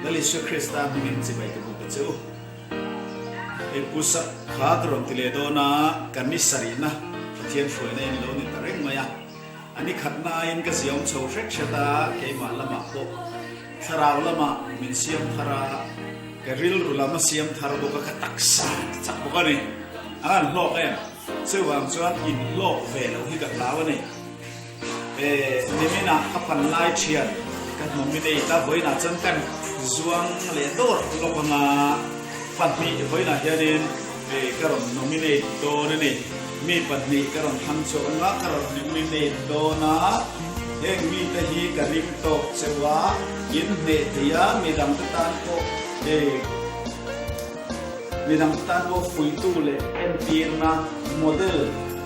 Lal Isua Krista hmingin chibai ka buk a che u. Hei Pu Sap kha ka rawn ti leh dawn a, kan ni sarihna Pathian hruaina in lo ni ta reng mai a. A ni khatnain ka ziaawm chho hrek hret a, keimah lamah pawh thlarau lamah min siam thar a, ka rilru lam a siam thar bawk a, ka taksa ti chak bawk a ni. A ngan hlawk em? Chuvang chuan inhlawk ve loh hi ka hlau a ni. E, niminah ka pan lai thian ka nominate a, vawiinah chuan kan zuang leh dawr lawk anga pahnih vawiinah hianin e ka rawn nominate dawn a ni. Mi pahnih ka rawn thlang chhuak anga ka rawn nominate dawn a, heng mite hi ka ring tawk cheu a, in hneh thei a, midangte tan pawh e, Midang tan pawh fuihtu leh entirna, model,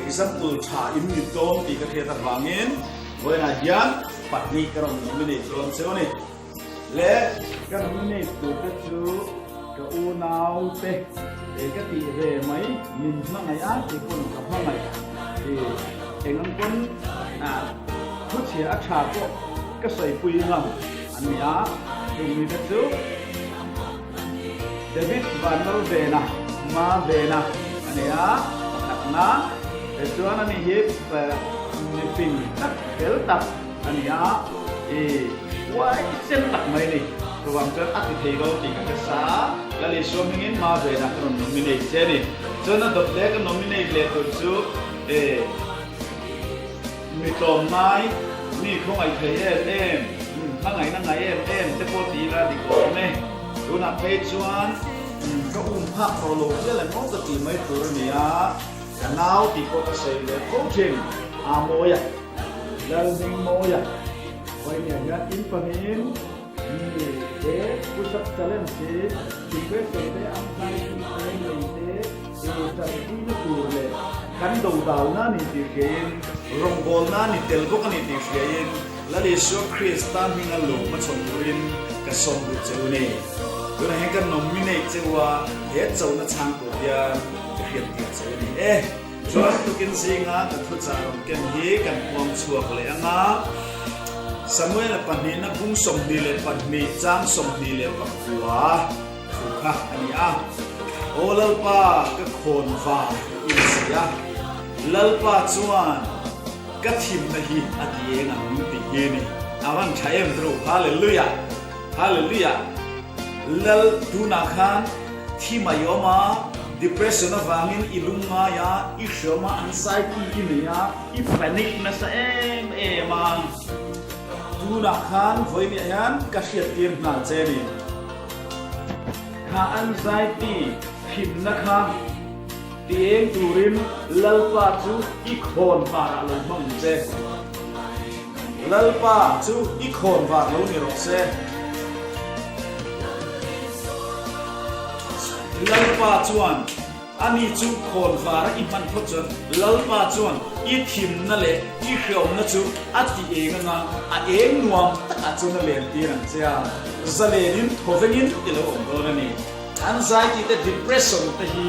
example, tha in ni dawn tih ka hriat avangin vawiinah hian pahnih ka rawn nominate dawn cheu a ni. Le ka nominate tur te chu ka unau te e ka tih ve mai min hmangaih a tih pawn ka hmangaih i eng ang pawn thuchhia a tha pawh ka sawipui ngam an ni a, chung mite chu. David Vanlal Vena, Ma Vena a ni a, pakhatna. Tichuan ani hi mifing tak, fel tak a ni a, i huaisen tak mai a ni. Chuvang chuan a ti thei lo tih ka hre sa a, Lal Isua hmingin Ma Vena ka rawn nominate che a ni. Chuan a dawt leh ka nominate leh tur chu e. Mi tlawmngai, mi khawngaih thei em em, hmangaihna ngai em em te pawh ti ila dik awm e. Tunah phei chuan ka um phak tawh lo hial em aw ka tih mai tur a ni a, ka nau tih pawh ka sawi ve fo thin, A Mawia, Lalhmingmawia, Vawinia hian in pahnihin Mi he push-up challenge hi depression te, anxiety te, nei te, ei tanpuina tur leh kan dodalna a ni tih hriain, rawngbawlna a ni tel bawk a ni tih hriain Lal Isua Krista hminga lo hmachhawn turin ka sawm duh che u ni. Tunah hian ka nominate che u a, he chona chhang tur hian ka hriattir che u ni e. Chuan tukin zinga ka thuchah rawn ken hi kan puang chhuak leh ang a, Samuela pahnihna bung 22 chang 24 thu kha a ni a, Aw Lalpa ka khawn var i ni si a, Lalpa chuan ka thimna hi a ti eng ang tih hi a ni. A van tha em tru, Hallelujah! Hallelujah! Lal tunah khan thi mai awm a, depression avangin i lung ngai a, i hreawm a, anxiety i nei a, i panic nasa em em a. Tunah khan vawiin hian ka hriattir nghal che ni. Kha anxiety thimna kha ti eng turin Lalpa chu i khawn varah lo hmang che. Lalpa chu i khawn var lo ni rawh se. Lalpa chuan ani chu khawn vara i hman phawt chuan Lalpa chuan i thimna leh i hreawmna chu a ti eng anga a eng nuam takah chuan a len tir ang che a, zalenin thawvengin i lo awm dawn a ni. Anxiety te depression te hi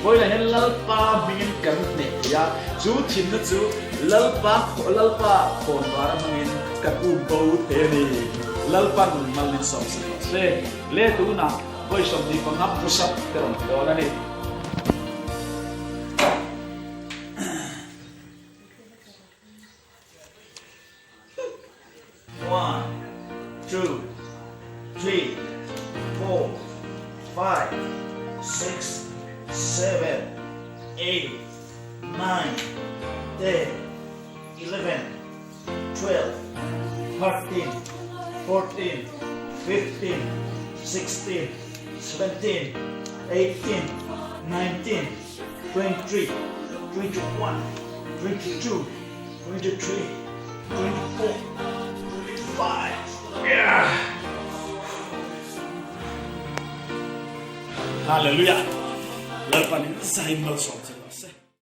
vawilah hian Lalpa hmingin kan hneh thei a, chu thimna chu Lalpa Lalpa khawnvar a hmangin kan um bo thei a ni. Lalpan mal min sawmsak rawh se. Le tunah vawi 25 push up te rawn ti dawn a ni. One, two, three, four, five, six, seven, eight, nine, ten, 11, 12, 13, 14, 15, 16, 17, 18, 19, 20, 21, 22, 23, 24, 25. Yeah. Hallelujah. Lalpanin zain malsawm.